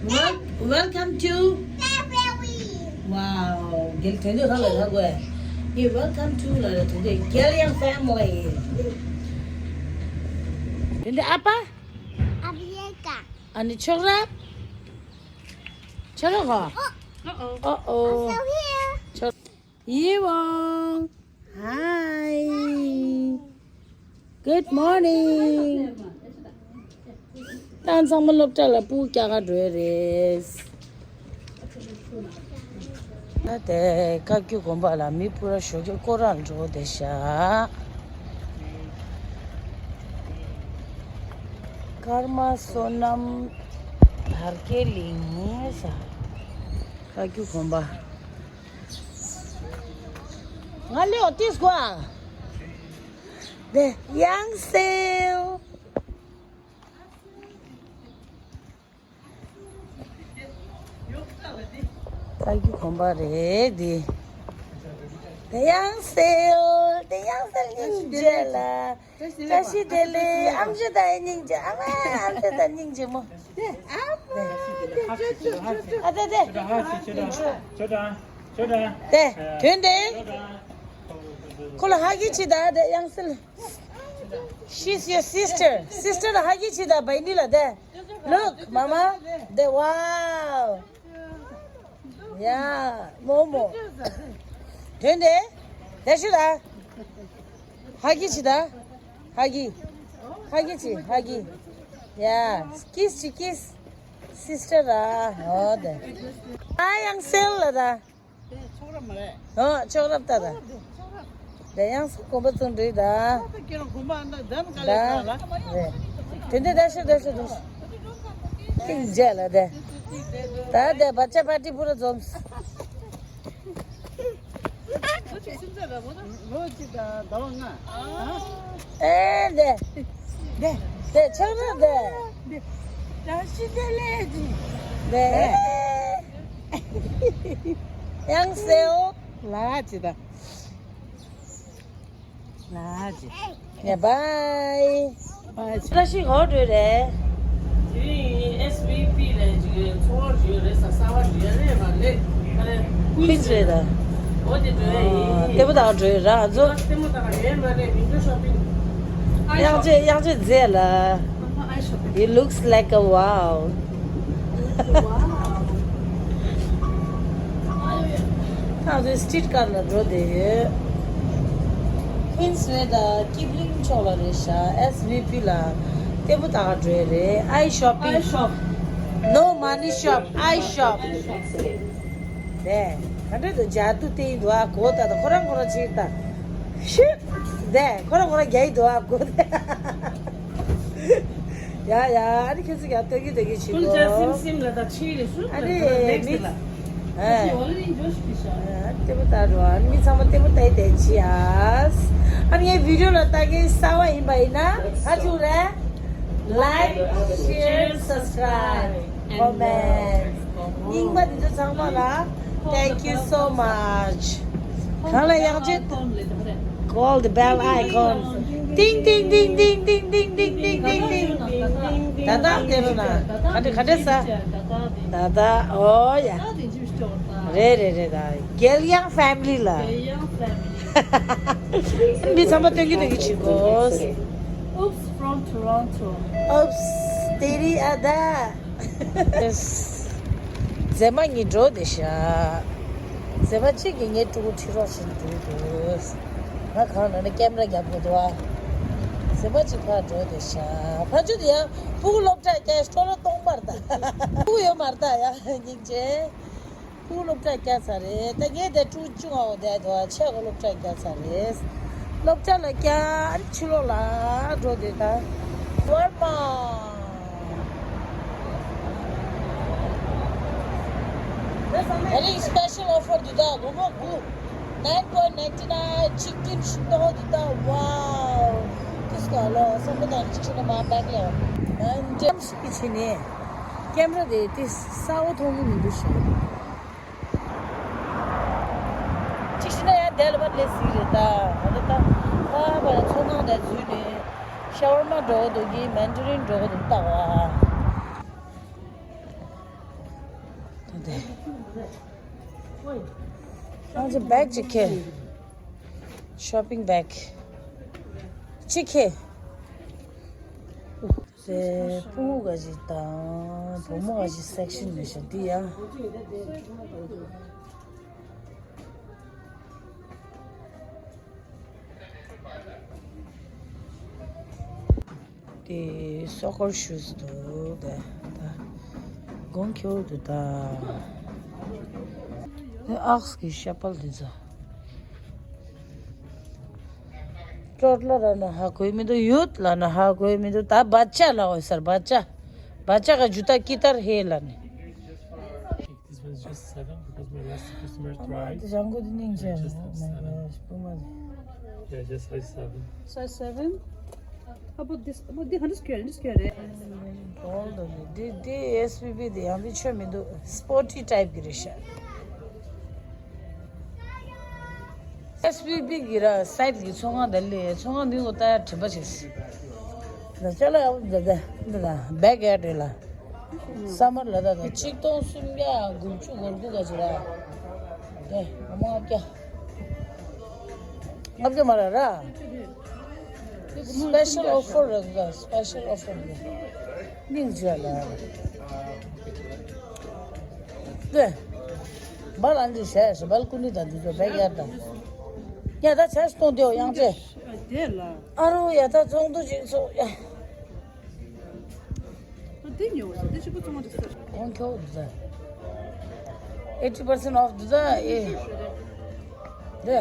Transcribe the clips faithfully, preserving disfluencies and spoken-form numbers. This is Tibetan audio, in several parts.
Wel- Welcome to. Wow. རྒྱལ་དོན་དུ་ཧ་ལ་ཧ་གོ་ཡ། ཡེ། Welcome to ལ་ལ་དོན་དུ་རྒྱལ་ཡང་family. དོན་དུ་ཨ་ཕ། ཨ་ཕ་ཡེ་ཀ་ཨ་ནི་ཆོག་ར། ཆོག་ར་གོ། Uh-oh. Uh-oh. So here. ཆོག་ཡེ་བོང་། Hi. Good morning. ད་ཚང་མ་སློབ་གྲྭ་ལ་སྤུ་རྒྱག་ག་འགྲོ་ཡ་རེད། ད་དེ་བཀའ་བརྒྱུད་དགོན་པ་ལ་མི་སྤུ་ར་ཞོགས་ཀས་སྐོར་ར་འགྲོ་བསྡད་ཤག་ཀརྨ་བསོད་ནམས་དར་རྒྱས་གླིང་ས། བཀའ་བརྒྱུད་དགོན་པ། ང་ལེའོ་ཏིས་གོ་ཨ། དེ་ཡང་སེའོ། བཀའ་བརྒྱུད་དགོན་པ་རེད་དེ། དེ་ཡང་སེའོ། དེ་ཡང་སེའོ་སྙིང་རྗེ་ལ། བཀྲ་ཤིས་བདེ་ལེགས། ཨམ་ཅོག་དང་སྙིང་རྗེ། ཨ་མ། ཨམ་ཅོག་དང་སྙིང་རྗེ་མོ། ཨ་དེ་དེ། དེ་དོན་དེ། ཁོ་ལ་ཧ་གི་ཆི་ད་དེ་ཡང་སེ། She's your sister. Sister ལ་ཧ་གི་ཆི་ད་བའི་ནི་ལ་དེ། Look, mama. དེ། Wow. Yeah, Momo. དོན་དེ། དེ་ཤུ་ད། ཧ་གི་ཆི་ད། ཧ་གི། ཧ་གི་ཆི། ཧ་གི། Yeah, kiss ཆི། Kiss. Sister ར། ཨོ་དེ། ཨ་ཡང་སེལ་ལ་ད། ཨོ་ཆོག་རབ་ད་ད། དེ་ཡང་སེལ་དགོན་པ་ཚོ་འགྲིག་ད། ད། རེད། དེ་འདྲ་ད་ཤུ་ད་ཤུ་ད་ཤུ། ཏིང་རྗེས་ལ་དེ། ད་དེ་བ་ཅ་པ་ཏི་པུ་ར་འཛོམས། ལོ་གཅིག་དང་ཟླ་བ་ལྔ། ཨེ་དེ། དེ། དེ་ཆགས་ན་དེ། བཀྲ་ཤིས་བདེ་ལེགས་ཀྱི། དེ། ཡང་སེའོ། ལ་ཅི་ད། ལ་ཅི། ཡ་བའི། བཀྲ་ཤིས་ག་པར་འགྲོ་རེད། དེ་རིང་ཨེས་བི་པི་ལ་ཅིག་ཚོང་བ་ཞིག་རེད་ས། གསར་བ་ཞིག་རེད་མ་རེད། ཨ་རེད། ཀུན་རེད་ད། འོ་དེ་འགྲོ་ཡ་ཡིན། ལྟད་མོ་ལྟ་ག་འགྲོ་ཡ་ར་ཨ་ཚོ། ལྟད་མོ་ལྟ་ག་རེད་མ་རེད། window shopping. དབྱངས་ཅན། དབྱངས་ཅན་མཛེས་ལ། It looks like a wow. ད་ང་ཚོའི་སི་ཊི་རི་ཀར་ལ་འགྲོ་བསྡད་ཡོད། ཀུན་སི་རེད་ད། ཀིབ་ལིང་ཕྱོགས་ལ་རེད་ཤག་ཨེས་བི་པི་ལ་ལྟད་མོ་ལྟ་ག་འགྲོ་ཡ་རེད། ཨའི་ཤོ་པིང་། ཨའི་ཤོ། No money shop. ཨའི་ཤོ་པིང་། དེ་ག་འདྲ་འདུག་ཇ་དུ་སྟེ་ཡིན་འདུག་ཨ། གོ་ད་ད་ཁོ་རང་ཁོ་རང་ཅིག་ད། ཤི། དེ་ཁོ་རང་ཁོ་རང་རྒྱ་ཡི་འདུག་ཨ། གོ་དེ། ཡ་ཡ། ཨ་ནི་ཁྱེད་ཚོ་ཡང་སྟོན་གི་སྟོན་གི་བྱེད་ཀུན་ཅ་སིམ་སིམ་ལ་ད་ཕྱི་རེ་སུ་ཨ་ནི་ལ་ད་ལེགས་མི་ལ། ཨ་ཨ་ཨ་ལྟད་མོ་ལྟ་འགྲོ། ཨ་ནི་མི་ཚང་མ་ལྟད་མོ་ལྟ་ཡི་བསྡད་ཅི་ཨ། ཨ་ནི་ངའི་བི་ཌིའོ་ལ་ལྟ་མཁན་གསར་བ་ཡིན་པ་ཡིན་ན་ཧ་ཅུ་རེ། Like, share, subscribe, comments. རྙིང་པ་འདི་ཚོ་ཚང་མ་ལ། Thank you so much. གང་ལ་ཡང་ཅིག Call the bell icon. ཏིང་ཏིང་ཏིང་། ད་ད་དེ་རུ་ན། ག་འདྲ་ག་འདྲ་ས། ད་ད་ཨོ་ཡ། རེད་རེད་རེད་ད། རྒྱལ་ཡང་ཕེ་མི་ལི་ལ། རྒྱལ་ཡང་ཕེ་མི་ལི། མི་ཚང་མ་སྟོན་གི་སྟོན་གི་བྱེད་དགོས། Oops from Toronto. Oops. དེ་རི་ཨ་ད། མཛེས་མ་གཉིས་འགྲོ་བསྡད་ཤག་མཛེས་མ་གཅིག་གིས་ངའི་ཕྲུ་གུ་ཁྲིད་རོགས་བྱེད་འགྲོ་འདུག་ང་གང་ན་ནི་ཀེམ་ར་རྒྱབ་དགོས་འདུག་ཨ། མཛེས་མ་གཅིག་ཕར་འགྲོ་བསྡད་ཤག་ཕ་ཆུ་དེ་ཡང་ཕྲུ་གུ་སློབ་གྲྭ་སྐྱེལ་སྤྲོ་ལོ་གཏོང་པར་ད། ཕྲུ་གུ་ཡོད་མ་རེད་ད་ཡ། སྙིང་རྗེ། ཕྲུ་གུ་སློབ་གྲྭ་བསྐྱལ་ཚར་རེད། ད་ངས་དེ་ཕྲུ་གུ་བཅུ་ལྔ་འོ་དེ་དོ་ཆེ་གོ་སློབ་གྲྭ་བསྐྱལ་ཚར་རེད། སློབ་གྲྭ་ལ་བསྐྱལ་ཕྱི་ལོགས་ལ་འགྲོ་དེ་ད་ཝར་མ། ད་རིང་སི་པེ་ཤལ་ཨོ་ཕར་འདི་ད་སྒོར་མོ་དགུ། Nine point ninety nine chicken ཤིང་ཏོག་འདི་ད། Wow. ཏིས་ག་ལོ་སོང་པ་དང་ཅི་ཆུ་ན་མ་བེག་ལེ་ཡོང་། ནན་ཏེམ་ཤིག་གི་ཕྱི་ནས། ཀེམ་ར་དེ་དེ་གསལ་པོ་མཐོང་གི་མི་འདུག་ཤག་ཅིག་ཤི་ན་ཡང་དེ་ལ་བ་ལས་སི་རེད་ད། ང་ད་ད་ཕ་བ་ལ་ཚོང་ཁང་དེ་འཛུལ་ནས་ཤ་ཝར་མ་འགྲོ་གི་འདུག་གི་མན་ཇུ་རིན་འགྲོ་གི་འདུག་ལྟ་བ། ཨང་ཅི་བེག་ཅིག་ཁྱེར། ཤོ་པིང་བེག་ཅིག་ཁྱེར། དེ་ཕྲུ་གུ་ག་ཞིག་དང་བུ་མོ་ག་ཞིག་སེག་ཤན་མི་ཤེས་འདི་ཡ། དེ་སོ་ཀར་ཤུ་ཟི་འདུག་དེ་ད་གོང་ཁྱོད་འདུག་ད། དེ་ཨགས་ཀྱི་ཤ་པལ་དེ་ཚོ། ཏོཊ་ལ་ར་ན་ཧ་གོ་མི་འདུག་ཡུད་ལ་ན་ཧ་གོ་མི་འདུག་ད་བ་ཅ་ལ་འོ་སར་བ་ཅ། བ་ཅ་ག་ཇུ་ཏ་ཀི་ཏར་ཧེ་ལ་ནི། This one is just seven because my last customer tried. དེ་རང་གོ་དེ་སྙིང་རྗེ་ལ། Oh my gosh, པུ་མ་དེ། Yeah, just size seven. Size seven? How about this? How about this? How much? Square, square. འདི་འདི་ཨེས་བི་བི་དེ་ཡང་དེ་ཆོད་མི་འདུག་སྤོར་ཊི་ཊའིབ་གི་རེད་ཤག་ཨེས་བི་བི་གི་ར་སའིཌ་གི་ཚོང་ཁང་དེ་ལས་ཚོང་ཁང་འདི་ངོ་ལྟ་ཡ་དྲན་པ་བྱེད། ལ་ཅ་ལ་ཡག་པོ་འདུག་ད་འདི་ད་བེག་ཡར་འདྲ་ལ། སམ་མར་ལ་ད་ད་ཆིག་སྟོང་སུམ་བརྒྱ་དགུ་བཅུ་གོ་དགུ་ག་ཅི་ར། དེ་ལྔ་བརྒྱ། ལྔ་བརྒྱ་མ་ར་ར། སི་པེ་ཤལ་ཨོ་ཕར་ར་ད་སི་པེ་ཤལ་ཨོ་ཕར་ར། སྙིང་རྗེ་ལ། དེ། འབལ་ཨན་ཏི་ཞེས་འབལ་ཀུ་ནི་དང་འདི་ཚོ་བེག་ཡར་དང་། ཡ་ད་ཆ་སྟོང་དེའོ་ཡང་ཅེ། དེ་ལ། ཨ་རོ་ཡ་ད་ཚོང་དུ་ཅིག་ཚོ་ཡ། ཨ་དེ་ཉོ་བ་དེ་ཆུ་པོ་ཚོང་རེད་ཟེར། གོང་ཁྱོག་འདུག་ད། ཨེ་ཊི་པར་སེན་ཊི་ཨོཕ་འདུག་ད་ཨེ། དེ།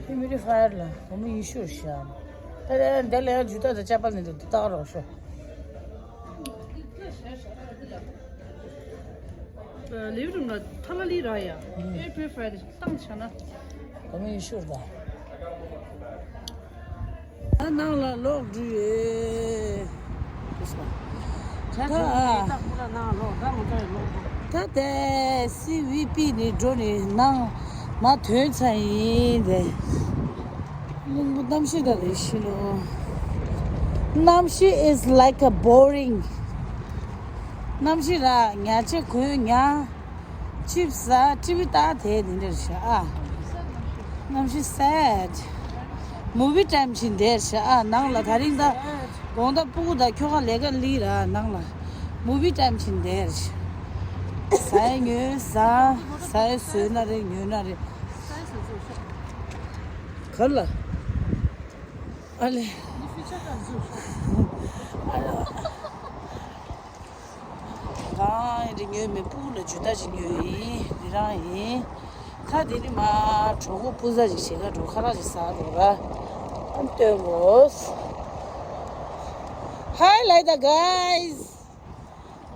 ཧིའུ་མི་ཌི་ཕ་ཡར་ལ་བུ་མོ་ཡེ་ཤུ་ཤ། ད་དེ་ལ་ཡང་ཇུ་ཏ་དང་ཅ་པལ་ནི་འདུག་ད་ལྟ་རོགས་ཤོག་ལིབ་རུམ་ལ་ཐ་ལ་ལི་ར་ཡ། ཨེ་པི་རི་ཕ་ཡར་དེ་བཏང་བྱ་ན། བུ་མོ་ཡེ་ཤུ་རེད་ད། ད་ནང་ལ་ལོག་འགྲོ་ཡོད། ད་ད་ལྟ་སི་བི་པི་ནས་འགྲོ་ནས་ནང་མ་ཐོན་ཚར་ཡིན་དེ། རླུང་བུ་གནམ་གཤིས་ད་རེ་ཤི་ལོ། གནམ་གཤིས་is like a boring. གནམ་གཤིས་ར་ཉལ་ཆས་གོན་ཉལ། ཅིབ་ཟ་ཊི་བི་ལྟ་དེ་དེ་འདྲ་ཤ་ཨ། གནམ་གཤིས་སེཌ། མུ་བི་ཊའིམ་བྱིན་བསྡད་ཤ་ཨ་ནང་ལ་དེ་རིང་ད་དགོང་དག་སྤུ་གུ་དང་ཁྱོ་ག་ལས་ཀ་ལི་ར་ནང་ལ་མུ་བི་ཊའིམ་བྱིན་བསྡད་ཤ། ཟ་ཡ་ཉོས་ཟ། ཟ་ཡ་ཟོས་ན་རེད་ཉོས་ན་རེད། གར་ལ། ཨ་ལེ། ཨ་ལེ། རང་ཡིན་དེ་ཉོས་མེད། སྤུ་གུ་ལ་ཇུ་ཏ་ཞིག་ཉོས་ཡིན། འདི་རང་ཡིན། ཁ་དེ་ནི་མ་གྲོགས་པོ་སྤུ་ས་ཞིག་བྱེད་ཁ་འགྲོ་ཁ་རག་ཞིག་ཟ་འགྲོ་ར། ཨ་སྟོན་དགོས། Hi ལ་ད་guys.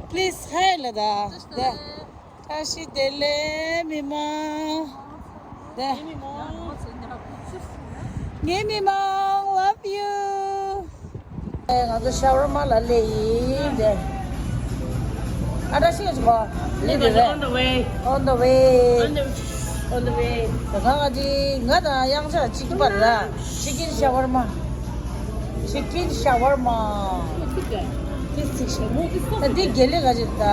Please hi ལ་ད། བཀྲ་ཤིས་བདེ་ལེགས་མི་མང་། ངའི་མི་མང་། Love you. ང་ཚོ་ཤ་ཝར་མ་ལ་སླེབས་ཡིན་དེ། ཨ་བཀྲ་ཤིས་ཀྱི་གོ་སླེབས་རེད། On the way. On the way. On the way. ད་ག་ང་ཅི་ང་དང་གཡང་ཆ་གཅིག་པ་ར། Chicken shawarma. Chicken shawarma. This is ད་འདི་དགེ་ལེགས་ག་ཅིག་ད།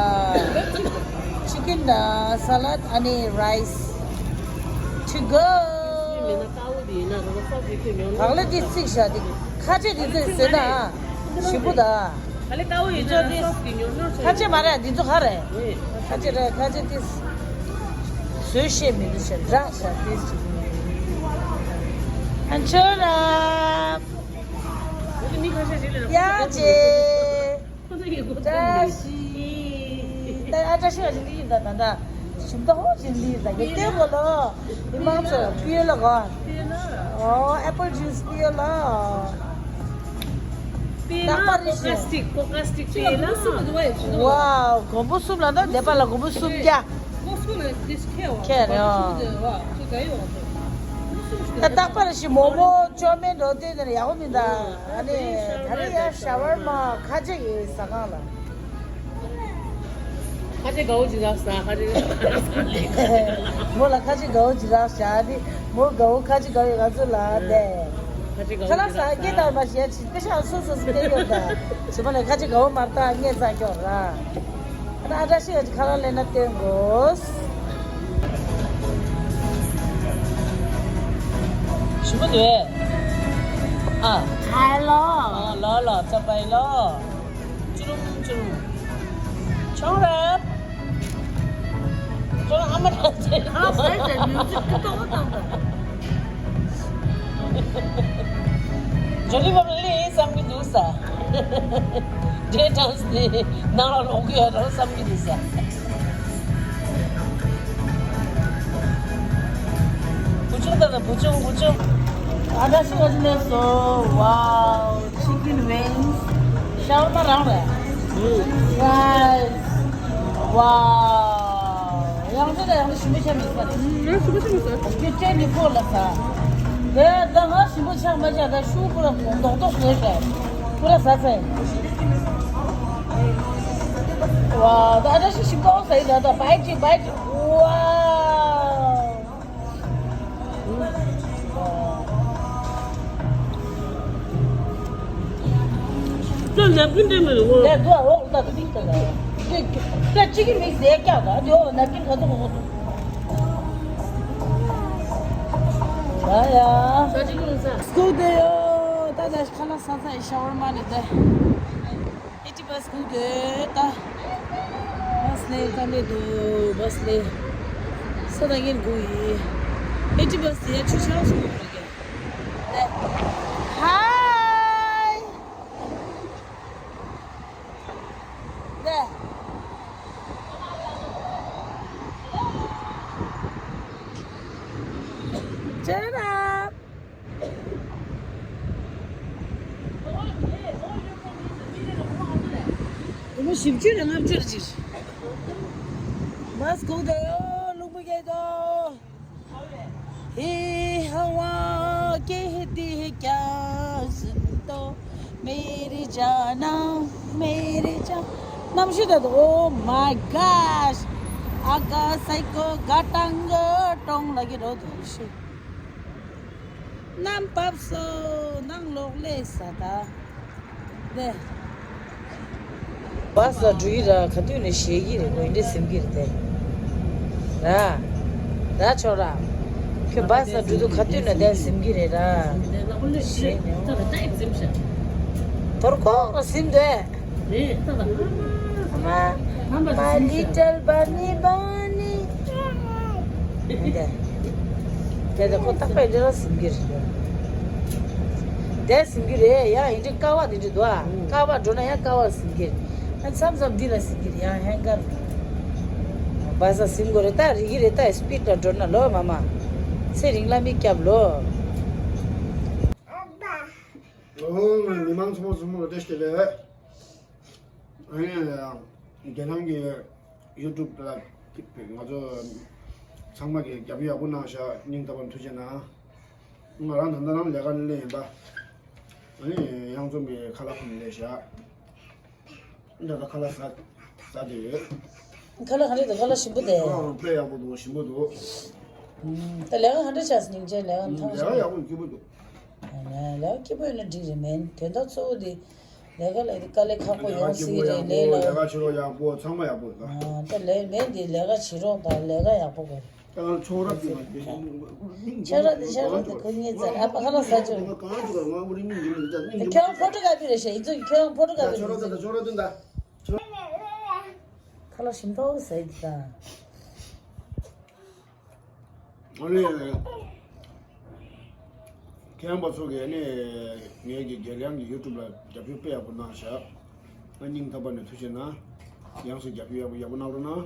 Chicken ད་salad ཨ་ནི་rice to go. བག་ལེབ་འདི་བརྩིགས་བཞག་འདི་ཁ་ཆེ་འདི་ཚོས་ཟོས་ན་ཞིམ་པོ་ད། ཁ་ཆེ་མ་རེད་འདི་ཚོ་ག་རེད། ཁ་ཆེ་རེད་ཁ་ཆེ་འདི། ཟོས་ཤེས་མི་འདུག་ཞེས་འདྲ་ཞག་འདི་ཞིག་ཨན་ཆོ་ར། ཡ་ཅེ། བཀྲ་ཤིས། ད་ཨ་བཀྲ་ཤིས་ཨ་ཅེ་ལི་ཡིན་ད་ད་ད། ཞིམ་ད་ཧོ་ཅེ་ལི་ཡིན་ད་ཡེ་ཏེ་བོ་ལོ། མི་མང་ཚོ་པིའོ་ལ་གོ། ཨོ་apple juice པིའོ་ལ། ད་པ་རི་ཤི། Plastic, plastic པིའོ་ལ། ཝའོ། གོང་བུ་གསུམ་ལ་ད་ནེ་པ་ལ་གོང་བུ་སུམ་བརྒྱ། ཁྱེད་རེད། ད་རྟག་པར་ཞིག་མོག་མོག་ཅོ་མེད་འགྲོ་དུས་དེར་ཡག་པོ་མི་འདུག་ཨ་ནི་ད་རེས་ཡ་ཤ་ཝར་མ་ཁ་ཆེ་གི་ཟ་ཁང་ལ། ཁ་ཆེ་དགའ་བོ་ཅིག་རག་ས་ཁ་ཆེ། མོ་ལ་ཁ་ཆེ་དགའ་བོ་ཅིག་རག་ཤག་དེ་མོ་དགའ་བོ་ཁ་ཆེ་དགའ་བོ་ང་ཚོ་ལ་དེ། ཁ་ཆེ་དགའ་ཁ་བོ་ལག་ཅིག་ཟ་རག་སྐད་བཏང་མ་ཤེས་ཅིག་པེ་ཤག་སོ་སོ་སོ་སྟེ་ཡོད་ད། ཇི་མ་ལས་ཁ་ཆེ་དགའ་བོ་མ་རྟག་ངས་ཟ་ཁྱོག་ར། ད་བཀྲ་ཤིས་ཁ་ལག་ལེན་ན་བསྟན་དགོས། ཞུ་གི་འདུག་ཨ། ཧེ་ལོ། ཨ་ལོ་ལོ་ཙ་པའི་ལོ། ཅུ་རུམ་ཅུ་རུམ། ཆང་རབ། ཁྱོད་ཨ་མ་ལ་ཚེ། ཨ་ཟེར་ཟེར་མིའུ་ཛིག་ཏོག་ཏོག་བཏང་དང་། ཇོ་ལི་བ་ལི་བསམ་གྱི་འདུག་ས། ཌེ་ཌན་སི་དེ་ནང་ལ་ལོག་གི་ཡོད་རེད་བསམ་གྱི་འདུག་ས། བུ་ཆུང་ད་ད་བུ་ཆུང་བུ་ཆུང་། ཨ་ད་ཤི་བ་ལས་སོ། ཝའོ། Chicken wings. ཤ་བར་མ་རང་རེད། Guys. Wow. ཡང་ཚོད་ད་ཡང་ཚོད་ཞིམ་པོ་ཆགས་མི་ས་རེད། ཡང་ཞིམ་པོ་ཆགས་མི་ས། ཁྱོད་སྤྲད་ནི་ཁོ་ལ་ས། དེ་ད་ང་ཞིམ་པོ་ཆགས་མ་ཆགས་ད་ཤུ་པུ་ར་མདོག་མདོག་བཟོས་ཤག་པུ་ར་ཟ་ཚེ། ཝའོ། ད་ཨ་ད་ཤི་ཞིམ་པོ་ཟ་ཡི་ད་ད་བའི་ཅི་བའི་ཅི། ཝའོ། ད་ནབ་ཀིན་དེ་མི་འདུག་ལས་དུ་འོག་ལ་ད་ཏིག་ད་ད་ཅི་གི་མིག་ཟས་ཀྱང་ད་དེ་འོག་ནབ་ཀིན་ག་ཚོད་གོ་ད་ཡ། སྐུ་དེ་ཡོ། ད་ད་ཁ་ལག་ས་ས་ཡི་ཤ་བར་མ་ནི་ད། ཨེ་ཅི་བས་ཁུག་དེ་ད། བས་ལེ་ཀ་མེད་དུ་བས་ལེ། ས་ད་གིན་གུ་ཡི། ཨེ་ཅི་བས་ཡ་ཆུ་ཆང་སུ་གུ་རེ་གེ། ཧའི། ད། ཅེ་ར། སྒོར་མོ་བཞི་བཅུ་ནས་ལྔ་བཅུ་རེ་ཅིག་བས་གུག་དེ་ཡོ་ལུག་མི་སྐད་དོ། ཧེ་ཧ་ཝ་ཀེ་ཧེ་ཏི་ཧེ་ཀྱ་ཟིན་ཏོ། མེ་རི་ཇཱ་ན་མེ་རི་ཇཱ། གནམ་གཤིས་ད་དོ། Oh my gosh. ཨ་ཀ་སའི་ཀོ་ག་ཏང་ག་ཏོང་ལ་གི་རོ་དོ་ཤི། གནམ་བབས་སོ། ནང་ལོག་ལས་ས་ད། ནས། བ་ས་འགྲོ་ཡི་ར་ག་དུས་ནས་ཞེད་ཀྱི་རེད་ནོ་འདྲ་སེམས་ཀྱི་རེད་དེ། ར། ར་ཆོག་ར། ཁྱོད་བ་ས་འགྲོ་དུས་ག་དུས་ནས་དེ་སེམས་ཀྱི་རེད་ར། ཞེད་ནས། དོར་ཁོག་ལ་སིམ་དེ། རེད་ད་ད། My little bunny bunny. འདི། དེ་ད་ཁོ་རྟག་པར་འདི་ལ་སིམ་གྱི་རེད། དེ་སིམ་གྱི་རེད་ཡ། ཡིན་གྱི་ཀ་བ་འདི་འདྲ་འདུག་ཨ། ཀ་བ་འགྲོ་ན་ཡང་ཀ་བ་སིམ་གྱི་རེད། ཨ་མཚམས་མཚམས་འདི་ལ་སིམ་གྱི་རེད་ཡ་ཧེང་གར། བ་ས་སིམ་དགོས་རེད་ད། རིག་གི་རེད་ད། སི་པིཌ་ལ་འགྲོ་ན་ལོ་མ་མ། ཚེ་རིང་ལ་མིག་སྐྱབས་ལོ། ཨོ་ང་མི་མང་ཚོ་ཚོ་མོ་ལ་བཀྲ་ཤིས་བདེ་ལེགས། ཨ་ནི་རྒན་ལགས་ཀྱི་ཡུ་ཊུབ་ལ་ང་ཚོ་ཚང་མ་གིས་རྒྱབ་སྐྱོར་ཡག་པོ་གནང་ཤག་སྙིང་ཐག་པ་ནས་ཐུགས་རྗེ་གནང་། ང་རང་ད་ལྟ་རང་ལས་ཀ་ལས་ཡིན་པ། ཨ་ནི་གཡང་འཛོམས་ཀྱི་ཁ་ལག་ཁང་ནས་ལས་ཤག་ད་ལྟ་ཁ་ལག་ཟ་ཟ་བསྡད་ཡོད། ཁ་ལག་ག་རེ་འདུག་ཁ་ལག་ཞིམ་པོ་བསྡད། ཨ་དཔེ་ཡག་པོ་འདུག་ཞིམ་པོ་འདུག་ད་ལས་ཀ་ག་འདྲ་ཆགས་སོང་སྙིང་རྗེ། ལས་ཀ་ཐང་ལས་ཀ་ཡག་པོ་སྐྱིད་པོ་འདུག་ལས་ཀ་སྐྱིད་པོ་ཡོད་ན་འགྲིག་རེད། མིན་དོན་དག་གཙོ་བོ་དེ་ལས་ཀ་ལས་དེ་དཀའ་ལས་ཁག་པོ་ཡོང་སྲིད་རེད། ལས་ལ་ལས་ཀ་བྱེད་རོགས་ཡག་པོ་ཚང་མ་ཡག་པོ་ཡོད་ད། ད་ལས་མིན་དེ་ལས་ཀ་བྱེད་རོགས་དང་ལས་ཀ་ཡག་པོ་དགོས། ད་ང་ཚོང་ར་དེ་མ་དེ་ཆོས་ར་དེ་ཆོས་ར་དེ་ཁོ་གཉིས་ཚར་ཨ་ཕ་ཁ་ལག་ཟ་ཆོག་ཁྱོད་ཕོ་ཊོ་ཀ་པི་རེད་ཤག་ཡིན་ཚོད་ཁྱོད་ཕོ་ཊོ་ཀ་པི་རེད། ཁ་ལག་ཞིམ་ཐོག་ཟ་ཡི་ད། ཨ་ནི། མཁན་པ་ཚོ་གིས་ནི་ངའི་གི་རྒྱལ་ཡང་གི་ཡུ་ཊུབ་ལ་རྒྱབ་སྐྱོར་དཔེ་ཡག་པོ་གནང་ཤག་ང་སྙིང་ཐག་པ་ནས་ཐུགས་རྗེ་གནང་། ཡང་སུ་རྒྱབ་སྐྱོར་ཡག་པོ་ཡག་པོ་གནང་རོགས་གནང་།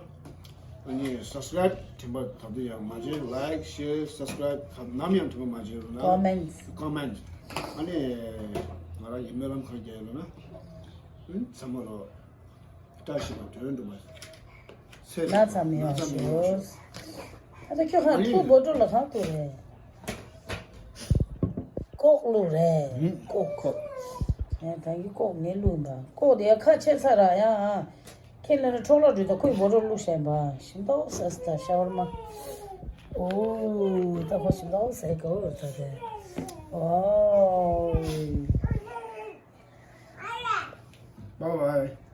ཨ་ནི་སབ་སི་ཀ་རེབ་དྲན་པ་ད་དུང་ཡང་མ་བརྗེད། ལའིཀ་ཤེར་སབ་སི་ཀ་རེབ་ནམ་ཡང་དྲན་པ་མ་བརྗེད་རོགས་གནང་། ཀོ་མེན་ཊི། ཀོ་མེན་ཊི། ཨ་ནི་ང་རང་གི་སྨོན་ལམ་གང་རྒྱག་ཡོད་ལབ་ན། ཚང་མ་ལོ། བཀྲ་ཤིས་པ་དོན་འགྲུབ་པ། ཚེ་ན་ཚ་མི་ཡོང་ཤོག་ཨ་ད་ཁྱོད་གང་ཐུག་བོ་ཊོལ་ལ་གང་ཐུག་རེད། ཀོག་བླུགས་རེད། ཀོག་ཀོག་ངས་ད་གིན་ཀོག་ངས་བླུགས་འདུག་ཀོག་དེ་ཡ་ཁ་ཕྱེ་ཚར་ར་ཡང་། ཁྱེད་ལ་ནི་འཕྲོ་བརླག་འགྲོ་ད་ཁོས་བོ་ཊོལ་བླུགས་བཞག་པ་ཞིམ་ཏོག་ཟ་ཟ་ད་ཤ་བར་མ། ཨོ་ད་ཁོ་ཞིམ་ཏོག་ཟ་གོ་ད་དེ། ཨོ། Bye bye.